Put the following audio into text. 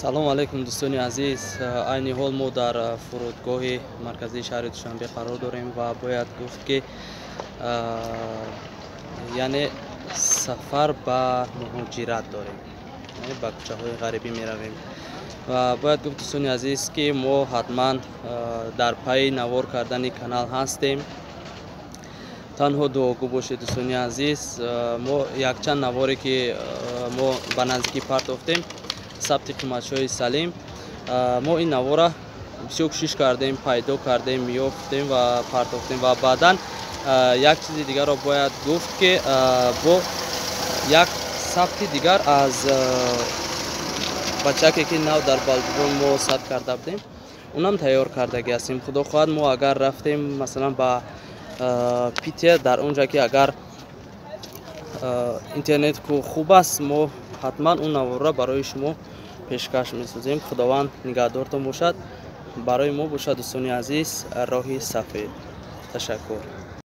Салом алейкум, дӯстони азиз. Айни ҳол мо дар фурудгоҳи марказии шаҳри Душанбе қарор дорем ва бояд гуфт, ки яъне сафар ба муҳоҷират дорем, яъне ба кӯчаҳои ғарибӣ меравем. Ва бояд гуфт, дӯстони азиз, ки мо ҳатман дар пайи навор кардани канал ҳастем. Танҳо дуогӯ бошед, дӯстони азиз. Мо якчанд наворе, ки мо ба наздикӣ партофтем, сабти қиматшоҳи Салим, мо ин навора бисёр кӯшиш кардем, пайдо кардем, ёфтем ва партофтем. Ва баъдан як чизи дигарро бояд гуфт, ки бо як сабти дигар аз бачаке, ки нав дар Балҷувон мо сабт карда будем, унам тайёр кардагӣ ҳастем. Худо хоҳад, мо агар рафтем, масалан, ба Питер, дар он ҷа ки агар интернет хуб аст, мо ҳатман он наворро барои шумо пешкаш месозем. Худованд нигаҳдортон бошад, барои мо бошад, дӯстони азиз, роҳи сафед. Ташаккур.